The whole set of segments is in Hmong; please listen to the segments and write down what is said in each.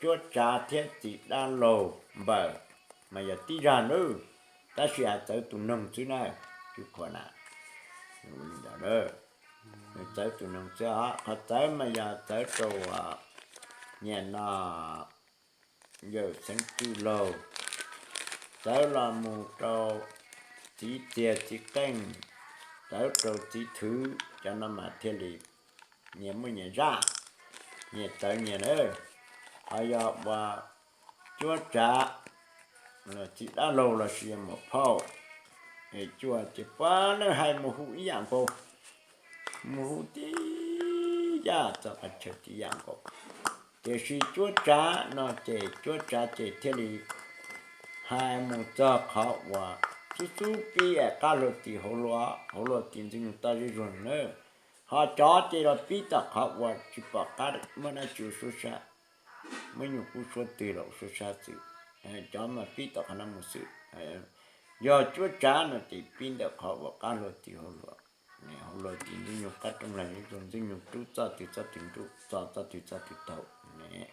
Cuab Tsav thiab txiv dab laug npawm mas yog tib zag nawb, tab sis hais txawv tus noog xwb na, tsis khuam na. Txawv tus noog xwb os, qhov txawv mas yog txawv rau niam no yawm xeev txwj laug, txawv los mus rau txiv txiag txiv qeej, txawv rau txiv thwv, cov no mas thiaj li nyias muaj nyias zaj, nyias txawv nyias na. Ho yog ua Cuab Tsav, txiv dab laug lossis yog muam phauj, es cua ces puav leej hais mus hu ib yam nkaus, mus hu tib yam txog qhov chaw tib yam nkaus. Tiam sis Cuab Tsav no ces Cuab Tsav ces thiaj li hais mus txog qhov uas xub xub pib qab luag tim hauv luag, hauv luag tim ntxwg nyoog toj zej zuag na. Ho cov ces los pib tom qhov uas tsis pom qab muab dab tsi ua suab sab, muab nyuag kub suab twg los ua suab sab xwb. Cov mas pib tom qhov no mus xwb. Yog Cuab Tsav no ces pib ntawm qhov uas qab luag tim hauv luag, hauv luag tim ntxwg nyoog qab rooj lag zej zog, ntxwg nyoog rub txoj twg txoj twg nruj, txoj txoj twg txoj twg taug ne.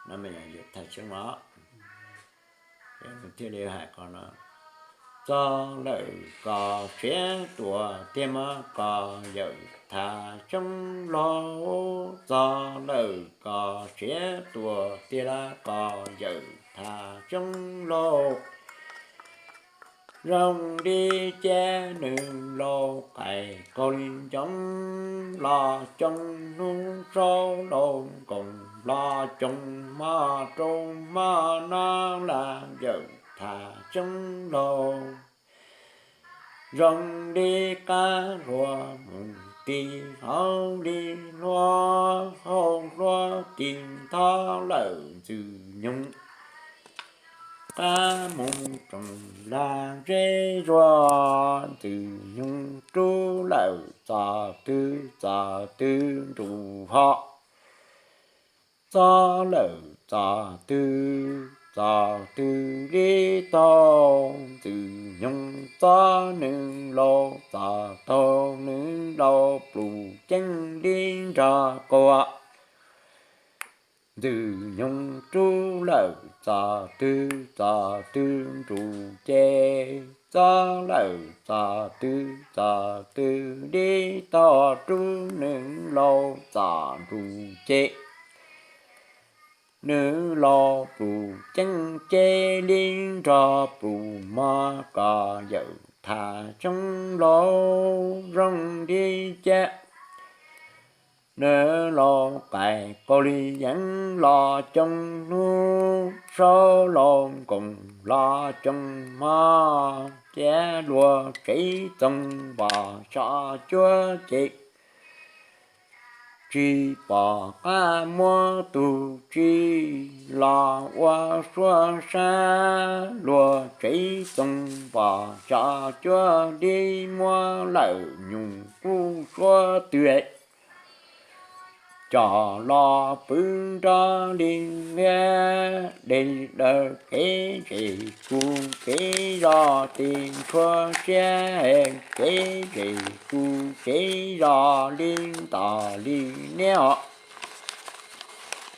No mas yog yawm Thav Xyoob os. Nws thiaj li hais qhov no, txog lawm koj siav tuaj tiag mas koj yawm Thav Xyoob laug, txog lawm koj siav tuaj tiag las koj yawm Thav Xyoob laug. Zoo li cas nws laus qais qaug li ncoob, los coob hnub saub laus nkoos, los coob hmo rau hmo no las yawm Thav Xyoob laug. Zoo li qab hluas mus ti hauv li hluas, hauv hluas ti ntho lawm ntxwg nyoog. Qab mus rooj lag zej zuag, ntxwg nyoog rub lawm txoj twg txoj twg nruj hos. Txog lawm txoj twg txoj twg li taug, ntxwg nyoog txog nws laus txoj taug, nws laus pluj ceeb li nrog quas. Ntxwg nyoog rub lawm txoj twg txoj twg nruj ces, txog lawm txoj twg txoj twg li taug rub nws laus txoj nruj ces. Nws laus pluj ceeb ces li nrog pluj mog, koj yawm Thav Xyoob laus zoo li cas. Nws laus qais qaug li yeeb, los coob hnub saub laus nkoos, los coob hmo cia luag tsev txoos vos xyov cuab ces. Tsis pom qab muab tus tsi los ua suab sab, luag tsev txoos vos xyov cuab li, muab lawm nyuj kub suab twg coj los pw nrog li ntiab. Dej daws kev zes kuv kev zos, tes tshuav siab kev zes kuv kev zos, li ntom li niab os.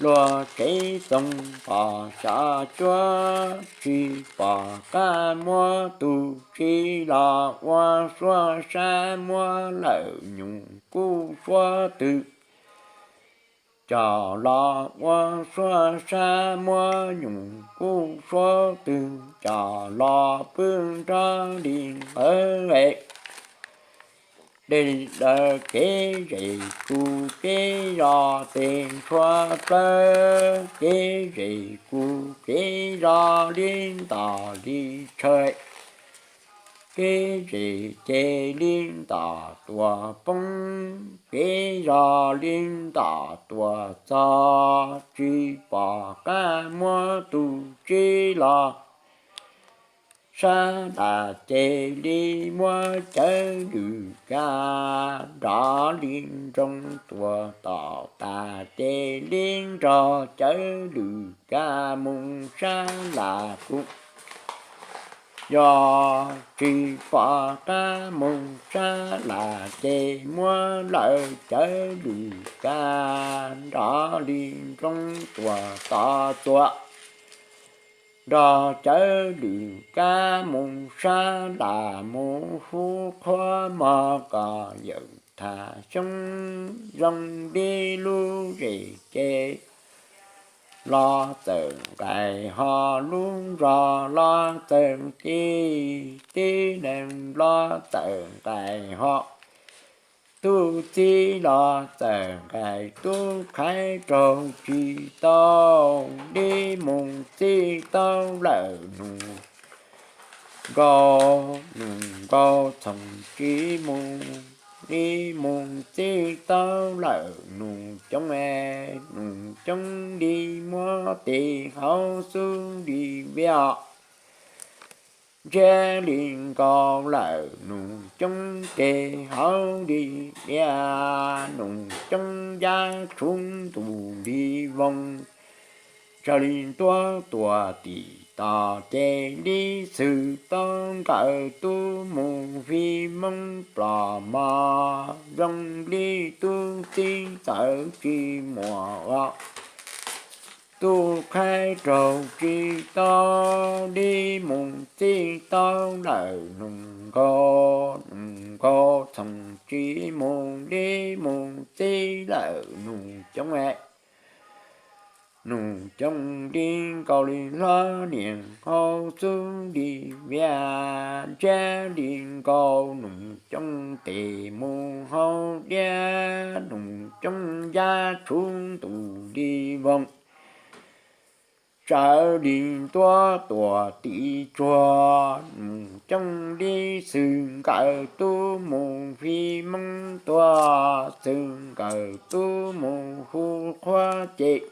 Luag tsev txoos vos xyov cuab, tsis pom qab muab tus tsi los ua suab sab, muab lawm nyuj kub suab twg coj los ua suab sab, muab nyuj kub suab twg coj los pw nrog li nqawd. Dej daws kev zes kuv kev zos, tes tshuav plawv kev zes kuv kev zos, li ntom li tshaw kev zes ces li ntom tuaj poob, kev zos li ntom tuaj txog, tsis pom qab muab tus tsi los. Sab nram ces li muab cawv lwm kab, nrov li nroo tuaj tom tas ces li nrog cawv lwm kab mus sab nram kuv. Yog tsis pom qab mus sab las ces muab lawm cawv lwm kab nrov li nroo tuam tov tuam. Nrog cawv lwm kab mus sab las mus hub qhuab mog kom yawm tham xyoob zoo li lub zes ces los txawm nqaim ho lub zos los txawm tij, tib neeg los txawm nqaim ho tub txib los txawm nqaim tub qhaib raug tsis tau li mus txij tau lawm nus nkaus, nus nkaus txhoom tsis mus li mus txij tau lawm nus coob, nus coob li muab tes hauv xub li vias. Ntsiab li nkaus lawm nus coob tes hauv li vias, nus coob yab tshuv ntus li voos. Raws li ntuab tuam tim tos ces li xwm tau nkawm tub mus fij moob plos mos zoo li tub txib txawv tsis muaj os. Tub qhaib raug tsis tau li mus txij tau lawm nus nkaus, nus nkaus txhoom tsis mus li mus txij lawm nus coob, nus coob li nkaus li hlob niam hauv xub li vias. Ntsiab li nkaus nus coob tes mus hauv diab, nus coob yab tshuv ntus li voos. Raws li ntuab tuam tim tsuag, nus coob li xwm nkawm tub mus fij moob tuag, xwm nkawm tub mus hu qhuab ces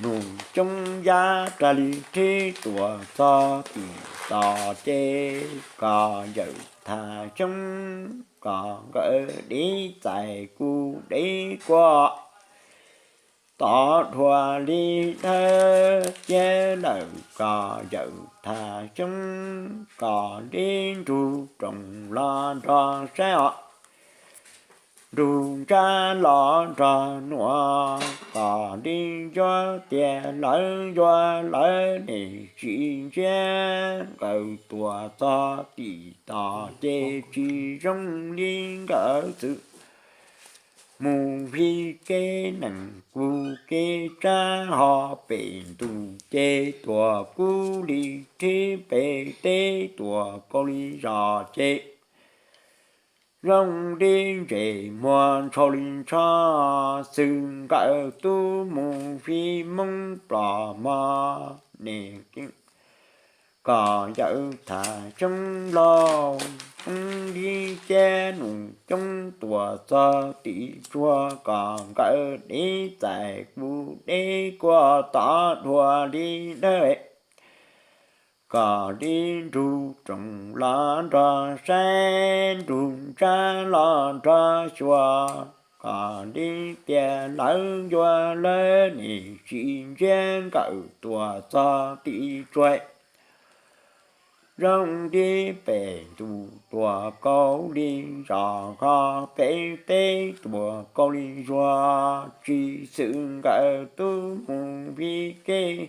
nus coob yab raws li rhib tuam txog tim tos ces kom yawm tham xyoob kom nkawd dev txais kuv dev kuaj tod dhua li dawb ciab lawm kom yawm tham xyoob kom dib nrug roos los nrog saib os. Nrug ntsab los nrog nuam kom dib yuav tias lawv yuav lawv nim tsis ntsiab nkawm tuam txog tim tos ces tsis zoo li nkawd xwm mus fij kev nees kuv kev tsab ho pem ntus ces tuam kub li rhib pem teb tuam kaus li zos ces zoo li ntses muag ntshau li ntsho xwm nkawm tub mus fij moob plos mog nim kom yawm tham xyoob lauj. Xyoob dib ciab nus coob tuam txog tim tsuag kom nkawd dev txais kuv dev kuaj tod dhua li dawb kom dib nrug roos los nrog saib, nrug ntsab los nrog xyuas kom dib tias lawv yuav lawv nim tsis ntsiab nkawm tuam txog tim tsuag zoo li pem ntus tuam kaus li zos ho pem teb tuam kaus li zuag tsis xwm nkawm tub mus fij kev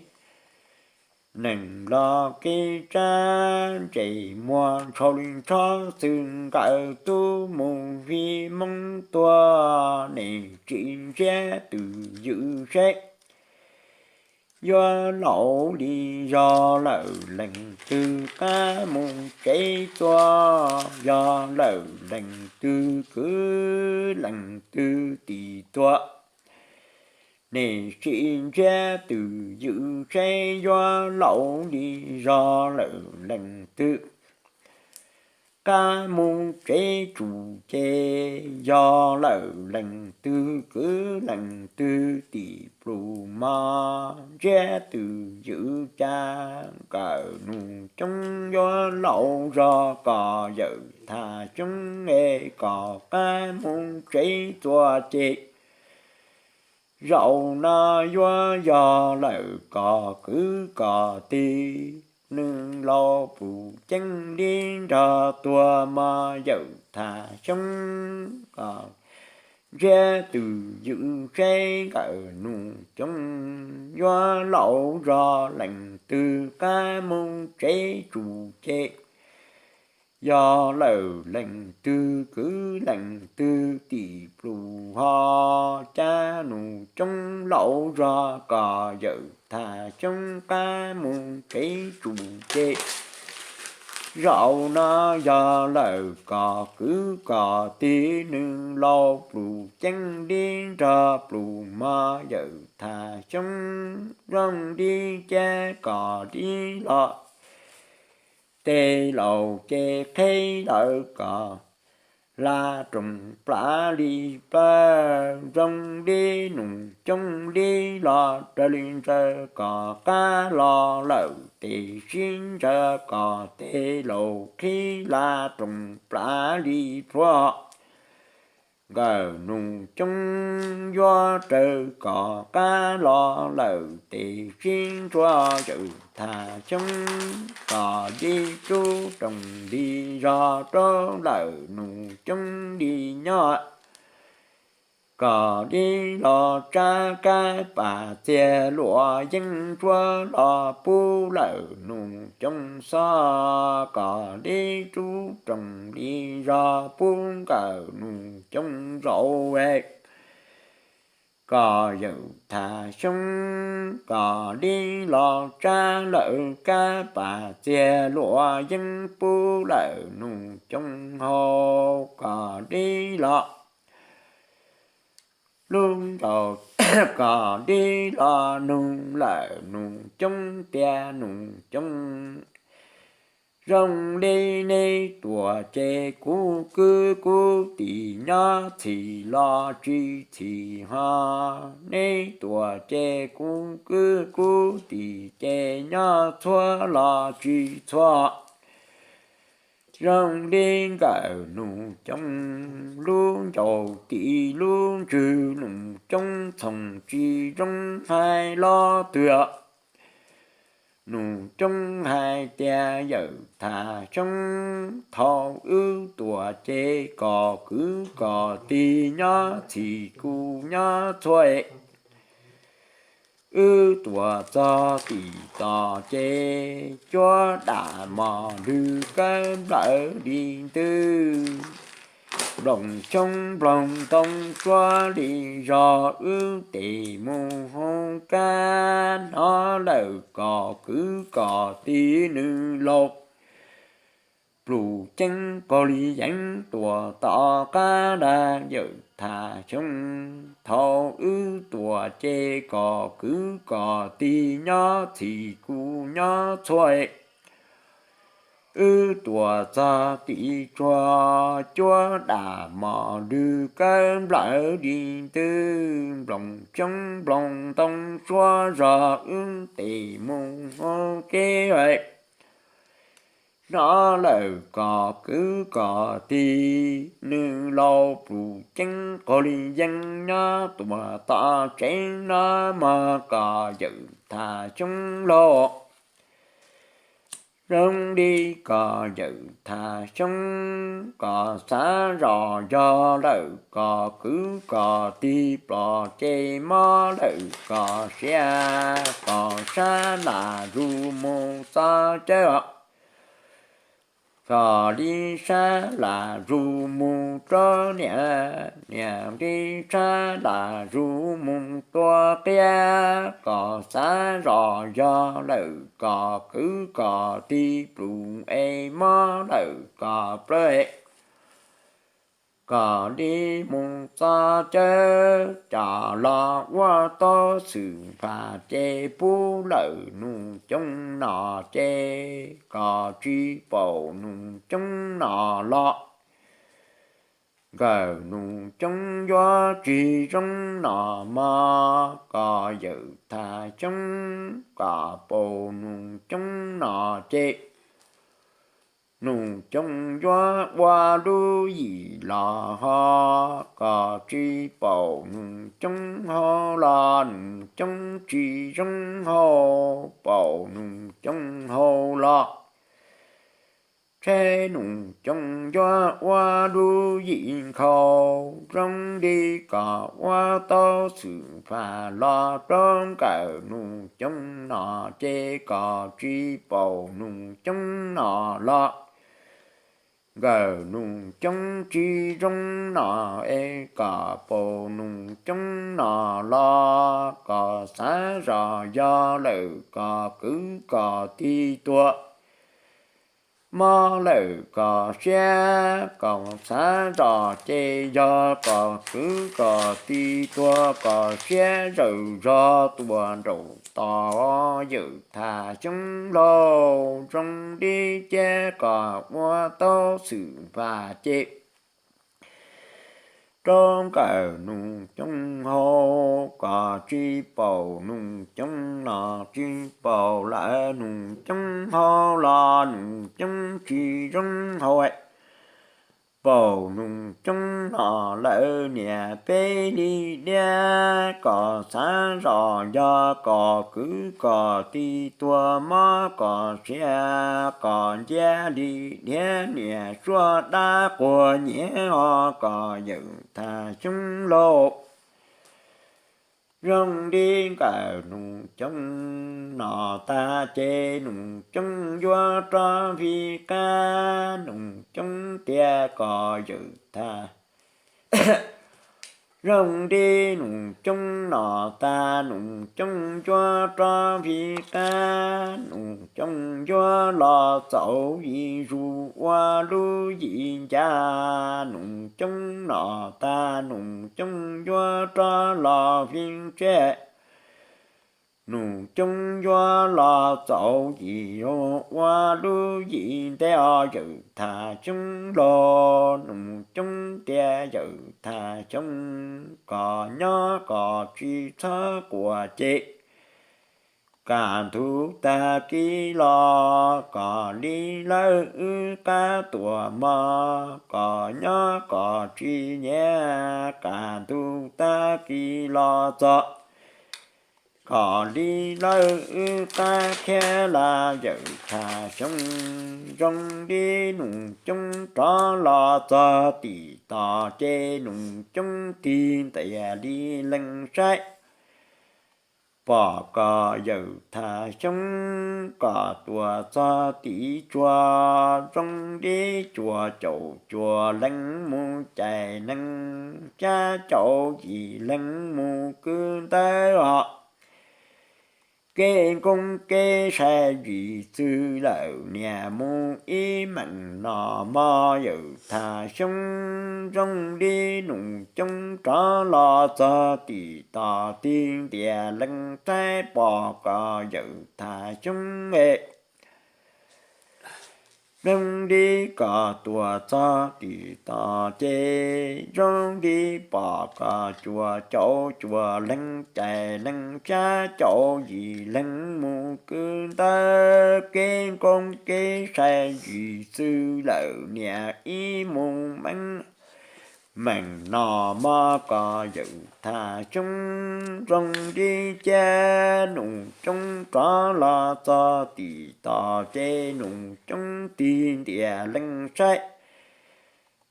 nees los kev tsab ntses muag ntshau li ntsho xwm nkawm tub mus fij moob tuag nim tsis ntsiab twm ywm seb yuav laus li yog lawm leej twg qab mus tsev tuaj, yog lawm leej twg kwv leej twg tij tuaj. Nim tsis ntsiab twm ywm seb yuav laus li yog lawm leej twg qab mus tsev tsum ces, yog lawm leej twg kwv leej twg tij pluj mog ntsiab twm ywm cas nkawm nus coob yuav laus zog kom yawm tham xyoob es kom qab mus tsev tuaj ces zaum no yuav yog lawm kom kwv kom tij nws laus Pluv Ceeb li nrog tuag mos Yawm Thav Xyoob kom ntsiab twm ywm saib nkawm Nus Coob yuav laus zog leej twg qab mus tsev tsum ces yog lawm leej twg kwv leej twg tim Pluv ho cab Nus Coob laus zog kom Yawm Thav Xyoob qab mus tsev tsum ces zaum no yog lawm kom kwv kom tij nws laus Pluv Ceeb li nrog Pluv mos Yawm Thav Xyoob zoo li cab kom li los tes laus ces qheb lawm kom hla roos plav li plawg zoo li Nus Coob li los raws li ntsaws kom qab los lawm tes sib ntsaws kom tes laus qhib hla roos plav li plhuav nkawm Nus Coob yuav raws kom qab los lawm tes sib ntsuab Yawm Thav Xyoob kom li rub roos li zog rau lawm Nus Coob li nyob kom li los tsab kab pas txiag luam yeeb ntsuab los pub lawm Nus Coob xov kom li rub roos li zog pub nkawm Nus Coob zaum kom Yawm Thav Xyoob kom li los tsab lawm kab pas txiag luam yeeb pub lawm Nus Coob haus kom li los lub ntaus kom li los nug lawm Nus Coob tias Nus Coob, zoo li neb tuam ces kuv kwv kuv tij nyob txhim los tsis txhim ho, neb tuam ces kuv kwv kuv tij ces nyob txhua los tsis txhua. Zoo li nkawm Nus Coob lub ncauj tim lub ntswg, Nus Coob txhoov tsis zoo hais lo twg. Nus Coob hais tias Yawm Thav Xyoob, thaum wb tuam ces kom kwv kom tij nyob txhim kuv nyob txhua. Wb tuam txog tim tos ces cuab dam mos lwg kawb nplawm li ntwg, nploos xyoob nploos ntoo suab li zog, wb tes mus hauv kab hnov lawm kom kwv kom tij nws laus Pluj Ceeb qaug li yeeb tuam tom qab dag Yawm Thav Xyoob. Thaum wb tuam ces kom kwv kom tij nyob txhim kuv nyob txhua. Wb tuam txog tim tsuag cuab dam mos lwg kawb nplawm li ntwg, nploos xyoob nploos ntoo suab zog, wb tes mus hauv kev hnov lawm kom kwv kom tij nws laus Pluj Ceeb qaug li yeeb nyob tuam tom tsev no mog kom Yawm Thav Xyoob lauj. Zoo li kom Yawm Thav Xyoob kom xav zoj yog lawm kom kwv kom tij plom ces mob lawm kom siav kom sab lam zus mus txog cawv kom li sab lam zus mus rau niam, niam li sab lam zus mus tua qiab kom xav zoj yog lawm kom kwv kom tij plum es mob lawm kom plawv kom li mus txog cawv coj los ua tau xwm npam ces pub lawm nus coob no ces kom tsis paum nus coob no los nkawm nus coob yuav tsis zoo no mog kom Yawm Thav Xyoob kom paum nus coob no ces Nus Coob yuav ua lub yim los ho, kom tsis paum Nus Coob hau los, Nus Coob tsis zoo hau, paum Nus Coob hau los, tshe Nus Coob yuav ua lub yim nkhaus. Zoo li kom ua tau xwm fam los rau nkawm Nus Coob no, ces kom tsis paum Nus Coob no los, nkawm Nus Coob tsis zoo no, es kom paum Nus Coob no los, kom xav zos yog lawm kom kwv kom tij tuag, mob lawm kom siab, kom xav zos ces yog kom kwv kom tij tuag, kom siab zawm zog tuaj nraum tod. Yawm Thaj Xyoob Lauj, zoo li cia kom ua tau xwm fam ces rau nkawm Nus Coob hau, kom tsis paum Nus Coob no, tsis paum lawm Nus Coob hau los, Nus Coob tsis zoo hau, paum Nus Coob no lawm niam peb li diab, kom xav zos yog kom kwv kom tij tuag, mob kom siab kom ncia li diab, niam suab dab quag nyiav ho, kom Yawm Thaj Xyoob Lauj. Zoo li nkawm Nus Coob no tag ces Nus Coob yuav rov fij qab, Nus Coob tias kom Yawm Thaj Zoo li Nus Coob no tag, Nus Coob yuav rov fij qab, Nus Coob yuav los txaus yim zus ua lub yim ncaj. Nus Coob no tag, Nus Coob yuav rov los fij tsiaj. Nus Coob yuav los txaus yim zus ua lub yim ntej os Yawm Thaj Xyoob Lauj. Nus Coob tias Yawm Thaj Xyoob, koj nyob koj tsis txhob quaj ces, kaj ntug tag kis los koj li lawv wb qab tuaj mog. Koj nyob koj tsis nyiam, kaj ntug tag kis los txog koj li lawv wb qab khiav lawm. Yawm Thaj Xyoob, zoo li Nus Coob rov los txog tim tos ces Nus Coob tig ntias li lees saib, pom koj Yawm Thaj Xyoob, koj tuaj txog tim tsuas, zoo li tsuas caum tsuas lees mus cais lees, xya caum yim lees mus kwv ntawd os. Kev nkoob kev sai vim txwv lawm niam mus ib meem no mog. Yawm Thaj Xyoob, zoo li Nus Coob rov los txog tim tos tig ntias lees saib, pom koj Yawm Thaj Xyoob e, zoo li koj tuaj txog tim tos ces, zoo li pom koj tsuas caum tsuas lees cais lees, xya caum yim lees mus kwv ntawd. Kev nkoob kev sai vim txwv lawm niam ib mus meem meem no mog. Koj Yawm Thaj Xyoob, zoo li cia Nus Coob rov los txog tim tos ces Nus Coob tig ntias lees saib,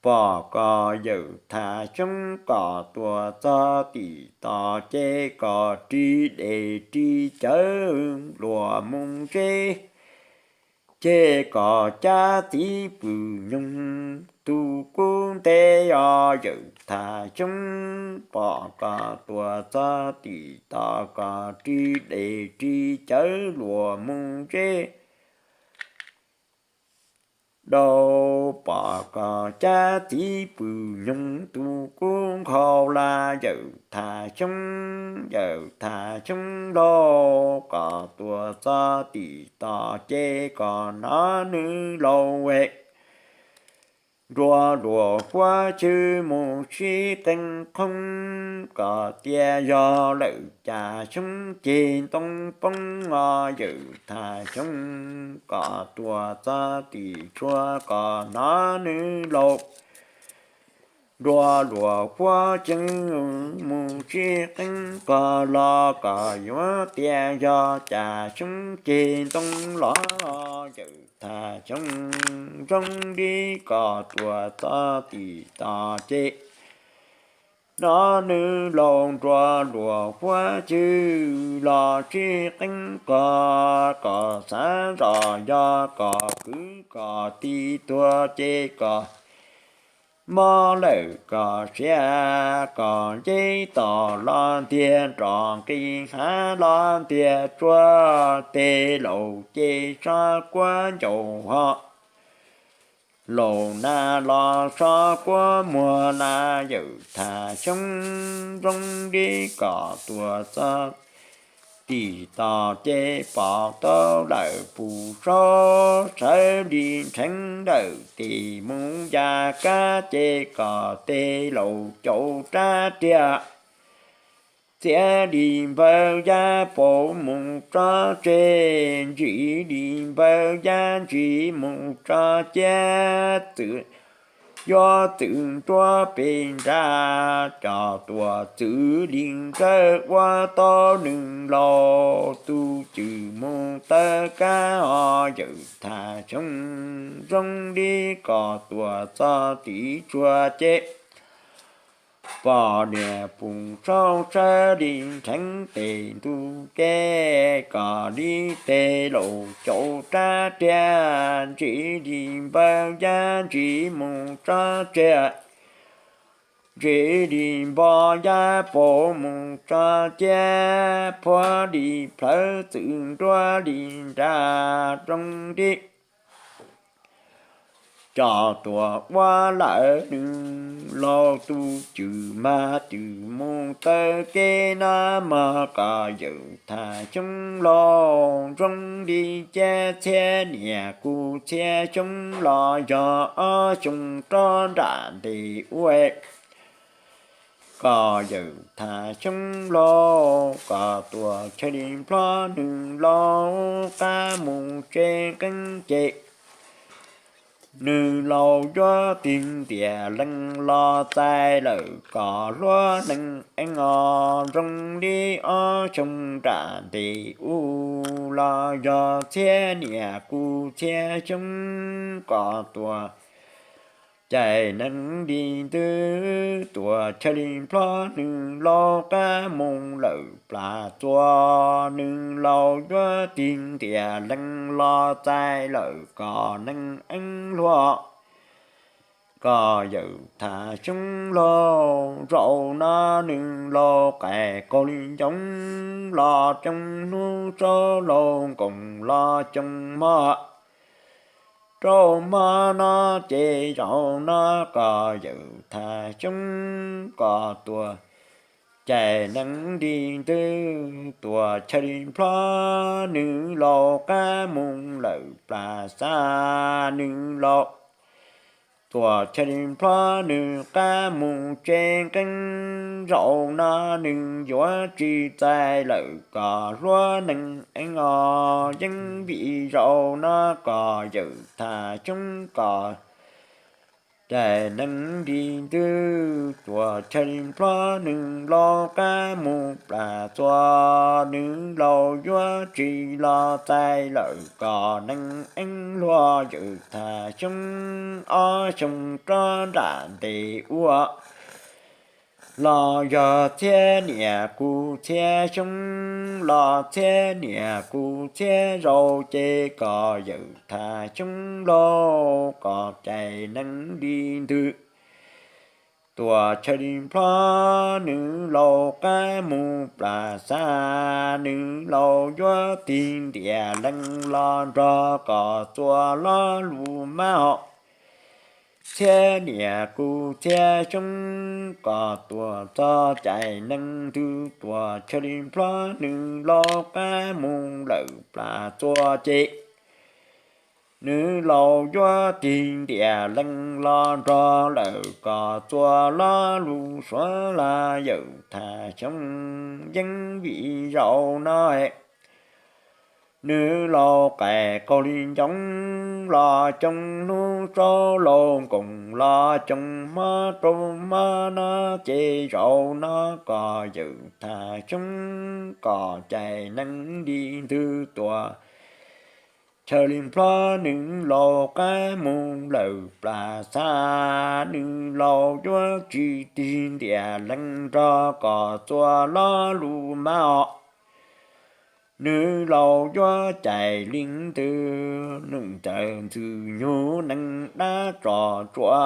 pom koj Yawm Thaj Xyoob, koj tuaj txog tim tos ces koj ris dej ris cawv luag mus ze, ces koj cab txiv pw nyoog tus kub ntej os Yawm Thaj Xyoob, pom koj tuaj txog tim tos koj ris dej ris cawv luag mus ze, dau pom koj cab txiv pw nyoog tus kub nkhaus lawm. Yawm Thaj Xyoob, Yawm Thaj Xyoob lauj, koj tuaj txog tim tos ces koj hnov nws laus e, nruab luag huab cub mus sib qeeb qhoob, kom tias yog lawm cas xyoob ceg ntoo poob os yawm Thaj Xyoob, kom tuaj txog tim tsua kom hnov nws laus nruab luag huab cub mus sib qeeb qhoob los kom yuav tias yog cas xyoob ceg ntoo los yawm Thaj Xyoob, zoo li kom tuaj txog tim tod ces hnov nws laus nruab luag huab cub los sib qeeb qhoob kom xav zoj yog kom kwv kom tij tuag ces kom mob lawm kom siav kom nceb tom los ntiag nrov nqis hav los ntiag tsuag, tej laus ces sob kuab ncaus ho laus nas los sob kuab muag nas yawm Thaj Xyoob, zoo li kom tuaj txog tim tod ces pom tau lawm puv saub sawv li nrheev lawm tim mus ya kab ces kom tej laus caum rab riam txiav li npawg yab paus mus tso tseg, ntsis li npawg yab ntsis mus tso ciab, txwm yuav txwm nruab pes nrad, coj tuaj txwv li nkawd ua tau nws laus tus cwm mus taw kab os yawm Thaj Xyoob, zoo li kom tuaj txog tim tsua ces pom niam pum saub sawv li nrheev tes ntuj ke, kom li tej laus caum rab riam ntsis li npawg yab ntsis mus tso tseg, ntsis li npawg yab paus mus tso ciab, phuab li plawv txwm nruab li nrad, zoo li coj tuaj ua lawm nws laus tus cwm mas twb mus taw kev na mog kom yawm Thaj Xyoob laus, zoo li ciab txhiab niam kuv txhiab xyoob los yog ob xyoo rov nram ntes ua kom yawm Thaj Xyoob laus kom tuaj chaw li nplog nws laus qab mus tsev qeeb ces nws laus yuav tig ntiam lees los txais lawm kom hluav nees eeb os, zoo li ob xyoo nram ntes ub los yog txhiab niam kuv txhiab xyoob kom tuaj cais nees li ntws, tuaj chaw li nplog nws laus qab mus lawm plas txua, nws laus yuav tig ntiam lees los txais lawm kom nees eeb hluav kom yawm Thaj Xyoob laus. Zaum no nws laus qais qaug li ncoo los coo hnub, rau laus nkoos los coo hmo, rau hmo no ces zaum no kom yawm Thaj Xyoob kom tuaj cais nees li ntws, tuaj chaw li nplog nws laus qab mus lawm plas xav, nws laus tuaj chaw li nplog nws qab mus tsev qeeb, zaum no nws yuav tsis txais lawm kom hluav nees eeb os, yeej vim zaum no kom yawm Thaj Xyoob kom cais nees li ntws, tuaj chaw li nplog nws laus qab mus plas txua, nws laus yuav tsis los txais lawm kom nees eeb hluav yawm Thaj Xyoob, ob xyoo rov nram ntes ua los yog txhiab niam kuv txhiab xyoob los txhiab niam kuv txhiab zaus ces kom yawm Thaj Xyoob laus kom cais nees li ntws, tuaj chaw li nplog nws laus qab mus plas xav, nws laus yuav tig ntiam lees los nrog kom txua lo lus mab hom, txhiab niam kuv txhiab xyoob kom tuaj txog cais nees ntws, tuaj chaw li nplog nws laus qab mus lawm plas txua ces Nws laus yuav tig ntiam lees los nrog lawm kom txua lo lus suav los yawm Thaj Xyoob yeej vim zaum no nws laus qais qaug li ncoo los coo hnub tsaub laus nkoos los coo hmo rau hmo no ces zaum no kom yawm Thaj Xyoob kom cais nees li ntws tuaj chaw li nplog nws laus qab mus lawm plas xav nws laus yuav tsis tig ntiam lees nrog kom txua lo lus mas os. Nws laus yuav cais li ntws nws cawm ntxwg nyoog nees dab tso tsua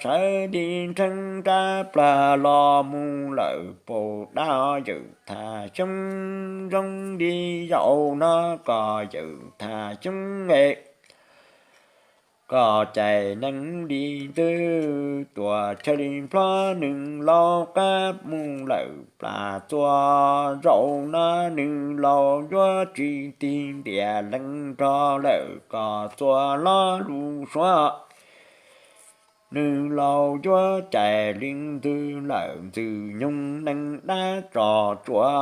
sawv li nrheeb rab plag los mus lawm pau dab yawm Thaj Xyoob zoo li zaum no kom yawm Thaj Xyoob e kom cais nees li ntws tuaj chaw li nplog nws laus qab mus lawm plas txua zaum no nws laus yuav tsis tig ntiam lees nrog lawm kom txua lo lus suav nws laus yuav cais li ntws lawm ntxwg nyoog nees dab tso tsua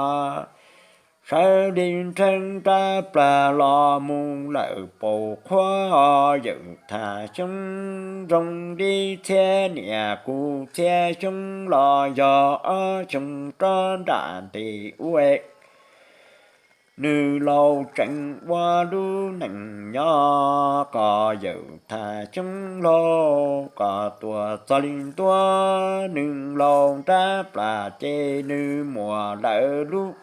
sawv li nrheeb rab plag los mus lawm pau qhuav yawm Thaj Xyoob zoo li txhiab niam kuv txhiab xyoob los yog ob xyoo rov nram ntes ua nws laus tseem ua lub neej nyob kom yawm Thaj Xyoob laus kom tuaj txog li ntua nws laus nrab plas ces nws muab lawm lub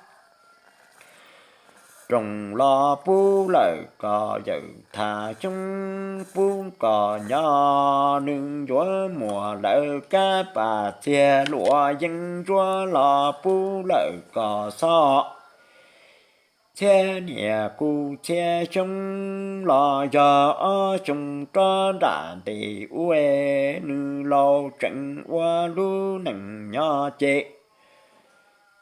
rooj los pub lawm kom yawm Thaj Xyoob pub kom nyob nws yuav muab lawm kab pas txiag luam yeeb ntsuab los pub lawm kom xob txhiab niam kuv txhiab xyoob los yog ob xyoo rov nram ntes ua nws laus tseem ua lub neej nyob ces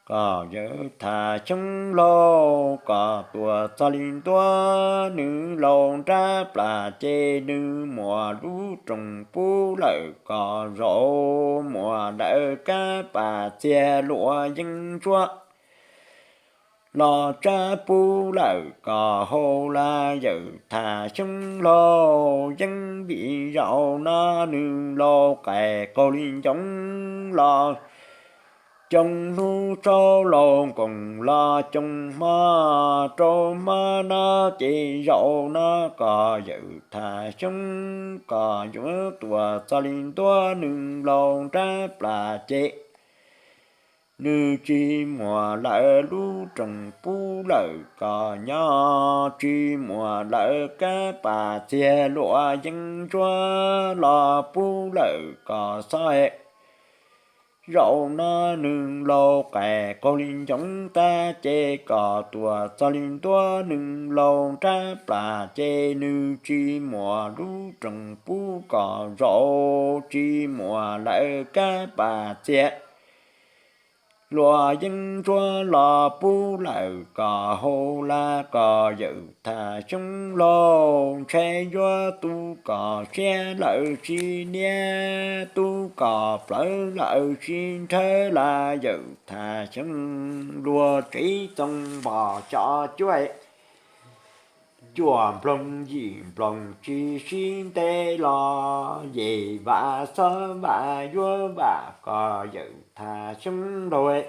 kom yawm Thaj Xyoob laus kom tuaj txog li ntua nws laus nrab plas ces nws muab lub rooj pub lawm kom zaum muab lawm kab pas txiag luam yeeb ntsuab los tsab pub lawm kom haus la yawm Thaj Xyoob laus yeej vim zaum no nws laus qais qaug li ncoo los coo hnub tsaub laus nkoos los coo hmo rau hmo no ces zaum no kom yawm Thaj Xyoob kom yuav tuaj txog li ntua nws laus nrab plas ces nws tsis muab lawm lub rooj pub lawm kom nyob tsis muab lawm kab pas txiag luam yeeb ntsuab los pub lawm kom xob zaum no nws laus qais qaug li ncoo tag ces kom tuaj txog li ntua nws laus nrab plas ces nws tsis muab lub rooj pub kom zaum tsis muab lawm kab pas txiag luam yeeb ntsuab los pub lawm kom haus la kom yawm Thaj Xyoob laus ntshai yuav tu kom siab lawm sib niab tu kom plawv lawm sib nrhawv la yawm Thaj Xyoob luag tsev txoos npog xyov cuaj cuaj nploog yim nploog tsis sib ntev los yim vam xob vam yuav vam kom yawm Thaj Xyoob laus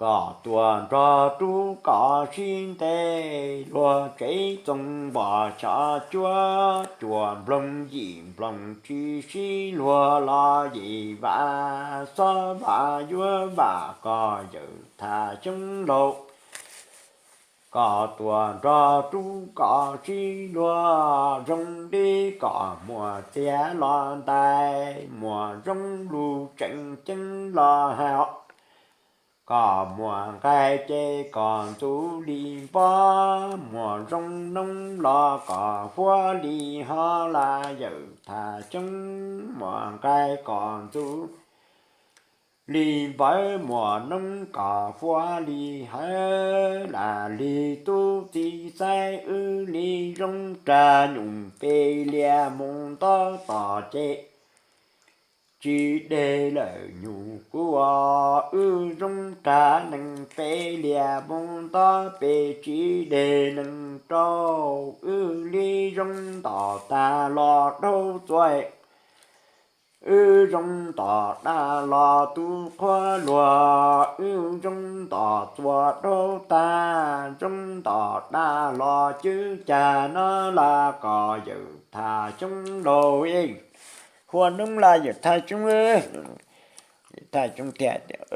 kom tuaj nrog rub kom sib ntev luag tsev txoos npog xyov cuaj cuaj nploog yim nploog tsis sib luag los yim vam xob vam yuav vam kom yawm Thaj Xyoob laus kom tuaj nrog rub kom sib luag zoo li kom muaj txiag los ntais muaj zoo lus tseem ceeb los hais kom muaj nqaij ces kom ntxuv li npob muaj zoo noob los kom huab li hov la yawm Thaj Xyoob muaj nqaij kom ntxuv li npawv muas noob kom huab li hawv, lam li tub txib xaiv wb li zoo rag nyum pes lias mus nto tom ces tsis deg lawm nyuj kub os, wb zoo rag nees pes lias mus nto pes tsis deg nees rau, wb li zoo ntom tag los dhau txua, wb zoo ntom daj los tub qhuab luag, wb zoo ntom txua dhau tag, zoo ntom daj los cwb cag no las kom yawm Thaj Xyoob laus. Huab noob las yawm Thaj Xyoob, Thaj Xyoob thiaj tias,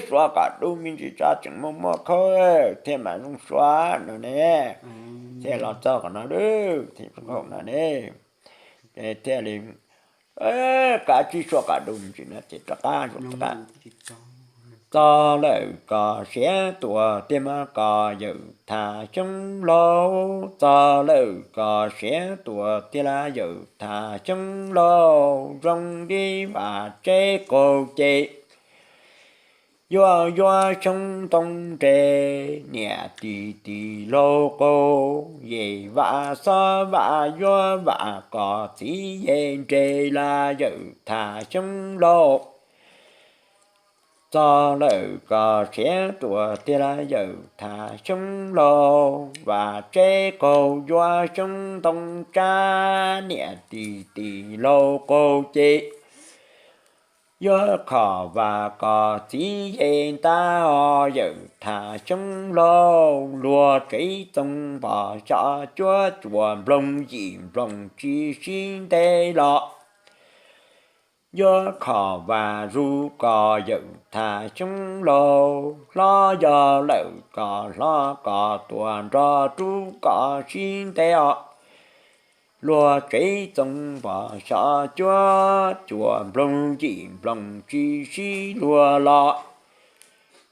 Suav kom dub me ntsis tso tseem muaj muaj khaub thiaj mam zoo suav no ne. Thiaj los txog qhov no, thiaj no ne, thiaj li kav tsij suav kom dub me ntsis no ces rov qab zoo rov qab. Txog lawm koj siav tuaj tiag mas koj yawm Thaj Xyoob laus, txog lawm koj siav tuaj tiag las yawm Thaj Xyoob laus, zoo li vam tsev qaug ces yuav yuav xyoob ntoo nres, niam tis tis laug qaug yem vam xob vam yuav vam koj txiv yem nres las yawm Thaj Xyoob laus. Txog lawm koj siav tuaj tiag las yawm Thaj Xyoob laus, vam tsev qaug yuav xyoob ntoo tsab, niam tis tis laug qaug ces yuav khom vam koj txiv yem ntab os yawm Thaj Xyoob laus, luag tsev txoos npog xyom cuab cuam nploog yim nploog tsis sib ntev los yuav khom vam zuj koj yawm Thaj Xyoob laus, hlob yog lawm koj hlob koj tuaj nrog rub koj sib ntev os. Luag tsev txoos npog xyom cuab cuam nploog yim nploog tsis sib luag los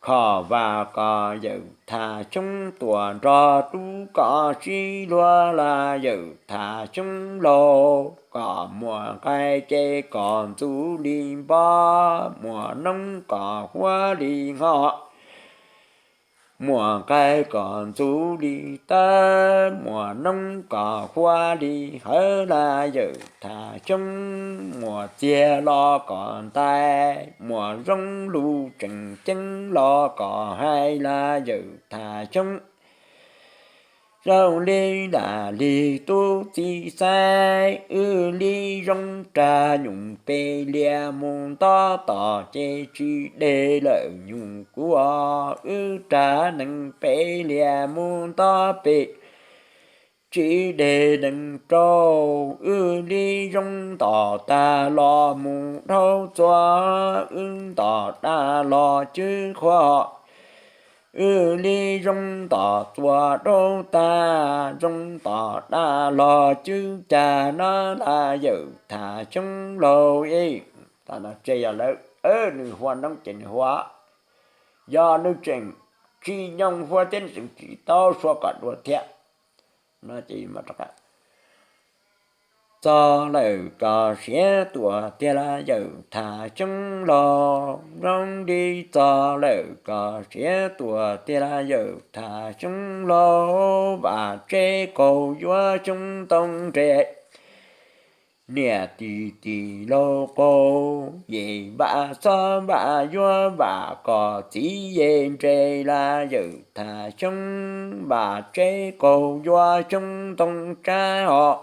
khom vam koj yawm Thaj Xyoob tuaj nrog rub koj sib luag las yawm Thaj Xyoob laus, kom muaj nqaij ces kom ntxub li npob, muaj noob kom huab li hos, muaj nqaij kom ntxub li tawb, muaj noob kom huab li hawv las yawm Thaj Xyoob, muaj txiag los kom ntais, muaj zoo lus tseem ceeb los kom hais las yawm Thaj Xyoob. Zoo li lam li tub txiv xaiv, wb li zoo rag nyum pes lias mus nto tom ces tsis deg lawm nyuj kub os, wb rag nees pes lias mus nto pes tsis deg nees rau, wb li zoo ntom tag los mus dhau txua, wb ntom daj los cwb qhua, wb li zoo ntom txua dhau tag, zoo ntom daj los cwb cag no las yawm Thaj Xyoob laus. Tam no ces yog lawv, nws hua noob ces nws hua, yog nws tseem tsis nyoo hua thiab nws tseem tsis tau suav kom dua thiab no ces txog lawm koj siav tuaj tiag las yawm Thaj Xyoob laus, zoo li txog lawm koj siav tuaj tiag las yawm Thaj Xyoob laus, vam tsev qaug yuav xyoob ntoo nres, niam tis tis laug qaug yem vam xob vam yuav vam koj txiv yem nres las yawm Thaj Xyoob, vam tsev qaug yuav xyoob ntoo tsab os.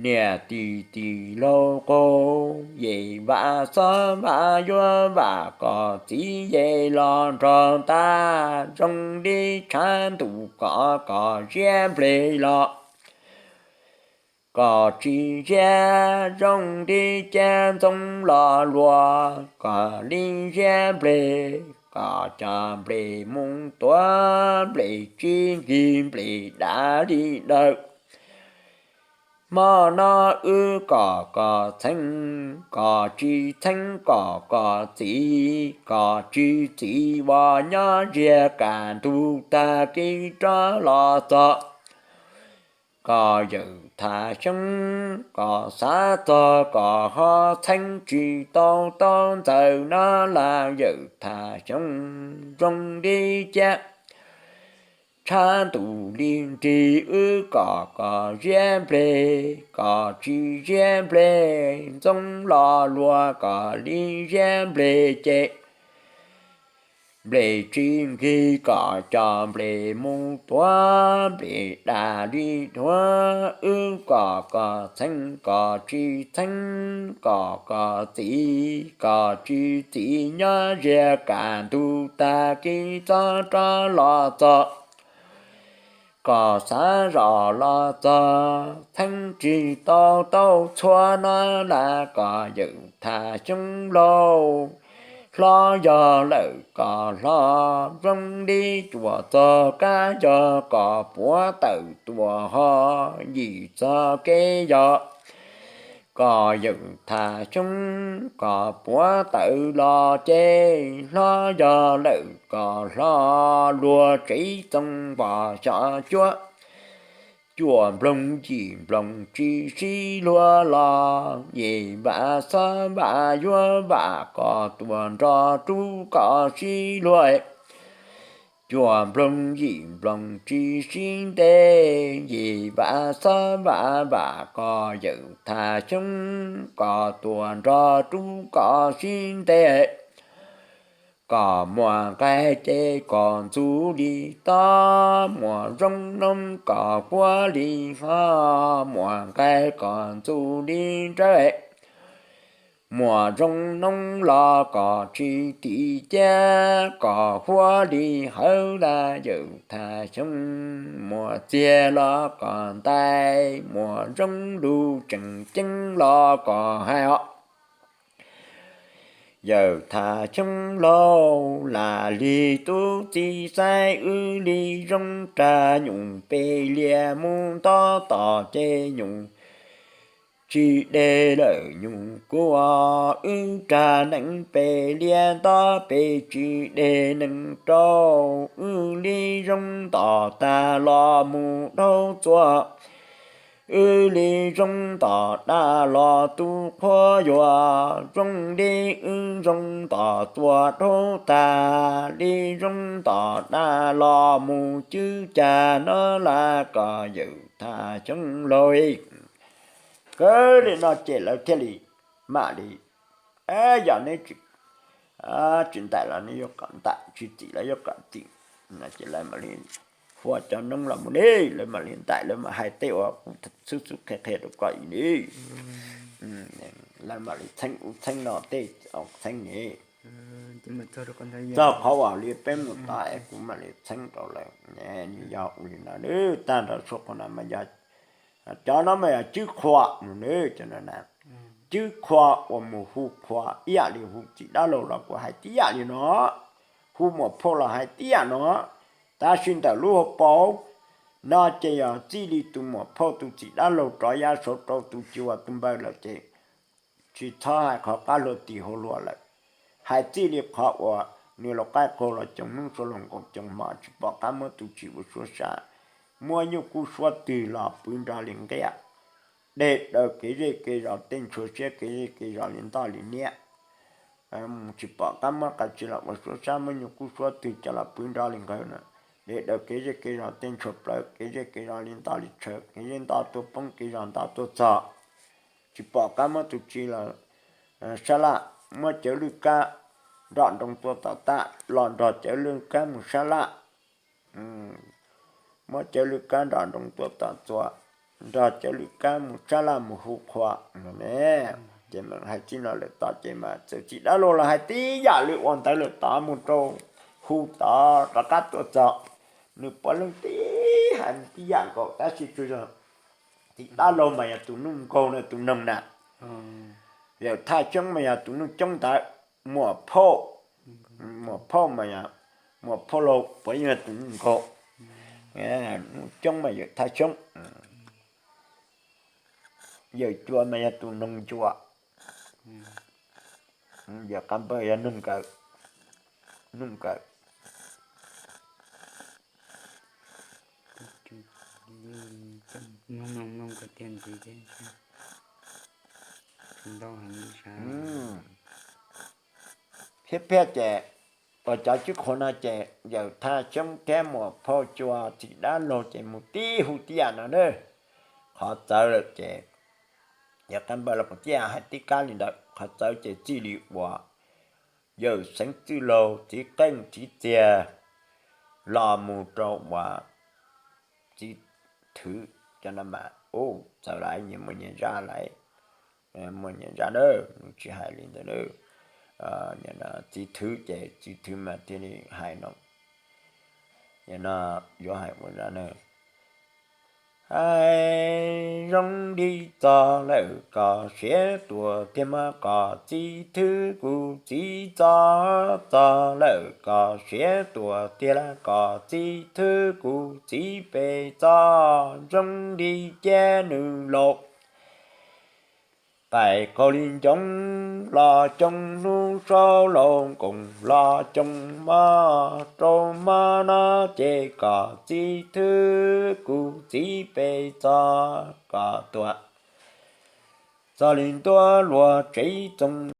Niam tis tis laug qaug yem vam xob vam yuav vam koj txiv yem los nrog ntag, zoo li tshav ntuj kom koj ziab npleg los kom tsis ziab, zoo li cag ntxoov los luag kom li ziab npleg, kom cov npleg mus tuav npleg tsis nkig npleg dav li dawm. Hmo no wb kom koj txheeb, koj tsis txheeb kom koj txiv, koj tsis txiv ua nyob ziag kam ntug tag kis rov los txog. Koj yawm Thav Xyoob, koj xav txog koj ho txheeb tsis tau taub ntxawm no las yawm Thav Xyoob, zoo li cas tshav ntuj li nrig wb kom koj ziab nplej, koj tsis ziab nplej ntxoov los luag koj li ziab nplej ces nplej tsis nkig kom coj nplej mus tuav, nplej daj li dhuav wb kom koj txheeb, koj tsis txheeb kom koj txim, koj tsis txim nyob ziag kaj ntug tag kis txog rov los txog. Koj xav zoj los txog txheeb tsis tau taub ntxawm no las koj yawm Thav Xyoob lauj. Hlob yog lawm koj hlob, zoo li cuam txog kab yog koj puav tawm tuaj ho yim txog kev yog koj yawm Thav Xyoob, koj puav tawm los ces hlob yog lawm koj hlob, luag tsev txoos npog xyom cuab, cuaj nploog yim nploog tsis sib luag los yim vam xob vam yuav vam koj tuaj nrog rub koj sib luag. Cuaj nploog yim nploog tsis sib ntes, yim vam xob vam vam koj yawm Thav Xyoob, koj tuaj nrog rub koj sib ntes. Koj muaj nqaij ces koj ntxub li tob, muaj zoo noob koj huab li ho, muaj nqaij koj ntxub li nrawv. Muaj zoo noob los koj tsis tim ciab, koj huab li hawv las yawm Thav Xyoob, muaj txiag los koj ntais, muaj zoo lus tseem ceeb los koj hais os. Yawm Thav Xyoob lauj, lam lig tub txib xaiv wb li zoo rag nyuj pes lias mus nto tom ces nyuj tsis de lawm nyuj kub, wb rag nees pes lias nto pes tsis de nees rau, wb li zoo nto tag los mus dhau txua, wb li zoo nto daj los tu qhua yuav, zoo li wb zoo nto txua dhau tag li zoo nto daj los mus cwb cag no las koj yawm Thav Xyoob lauj. Kawg li no ces lawv thiaj li mam li, yog neb tsis ntais los neb yuav kom ntais, tsis txim los yuav kom txim no ces lawv mam li hua cov noob los mus ne, lawv mam li ntais, lawv mam hais tej uas kuv xub xub qhia qhia rau koj li ne. Lawv mam li txheeb ub txheeb no tej txheeb ne. Txog qhov uas li peb mus tod es kuv mam li txheeb rau lawv ne, nws yog ua li no ne. Tag nrho suab qhov no mas yog, cov no mas yog cwb qhua mus ne, cov no na, cwb qhua uas mus hu qhua ib yam li hu txiv dab laug los kuv hais tib yam li no, hu muam phauj los hais tib yam no. Tab sis ntawm lub hauv paus no ces yog txij li tus muam phauj tus txiv dab laug rov yav saud rau tus cua tus npawg lawm ces tsis txhob hais qhov qab hluas tis hauv hluas lawm. Hais txij li qhov uas nws los qaij qaug los coom hnub suav los nkaus coom hmo tsis pom qab muab tus tsis ua suab sab, muab nyuj kub suab twg los pw nrog li nqiaj, de daws kev zej kev zos tej ntshua siab kev zej kev zos li ntoj li niab. Tsis pom qab muab qab tsi los ua suab sab, muab nyuj kub suab twg coj los pw nrog li nqawd na, de daws kev zej kev zos tej ntshua plawv kev zej kev zos li ntoj li tshaw, kev zej ntoj tuaj poob kev zos ntoj tuaj txog. Tsis pom qab muab tus tsis los sab laj, muab cawv lwj kab nrom nroos tua tom tag los nrog cawv lwj kab mus sab laj. Muab cawv lwj kab nrom nroos tua tom txua, nrog cawv lwj kab mus sab laj mus hu qhua no ne. Ces hais txij no lawm tod ces mas txawm txiv dab laug los hais tib yam li ua ntawd lawm tod mus rau hu tod rov qab tuaj txog, nws puav leej tib hais tib yam nkaus tab sis tsuas yog txiv dab laug mas yog tus nuj nkaug na, tus noog na. Yawm Thaj Xyoob mas yog tus nuj coob ntawd, muam phauj, muam phauj mas yog, muam phauj laug puav leej yog tus nuj nkaug. Nuj coob mas yawm Thaj Xyoob, yawm Cua mas yog tus noog ncua, yawm Qab Npawg yog noog nkawd, noog nkawd. Mloog mloog mloog koj tiag ntxiv thiab, ntau heev sav. Thiab phiaj ces uas cov tswb qhuav no ces yawm Thaj Xyoob thiab muam phauj Cua txiv dab laug ces mus tib hu tib yam no na. Qhov txawv lawm ces yawm Qab Npawg los kuj tib yam hais tib kab li ntawd. Qhov txawv ces txij li uas yawm Xeev Txwj Laug txiv qeej txiv txiag los mus rau uas txiv Thwv cov no mas ub txawv lawm, nyias muaj nyias zaj lawm, muaj nyias zaj na, nws tsis hais li ntawd na. Txiv Thwv ces txiv Thwv mas thiaj li hais no, no yuav hais ua zaj na. Hais zoo li txog lawm kom siav tuam tiag mas kom txiv Thwv kuv txiv txo, txog lawm kom siav tuam tiag los kom txiv Thwv kuv txiv pem txo, zoo li ciab nws laus. Pais qaug li ncoo los coo hnub saub laus nkoos los coo mog rau mog no ces kom txiv Thwv kuv txiv pem txog kom tuam txog li ntuab luag tsev txoos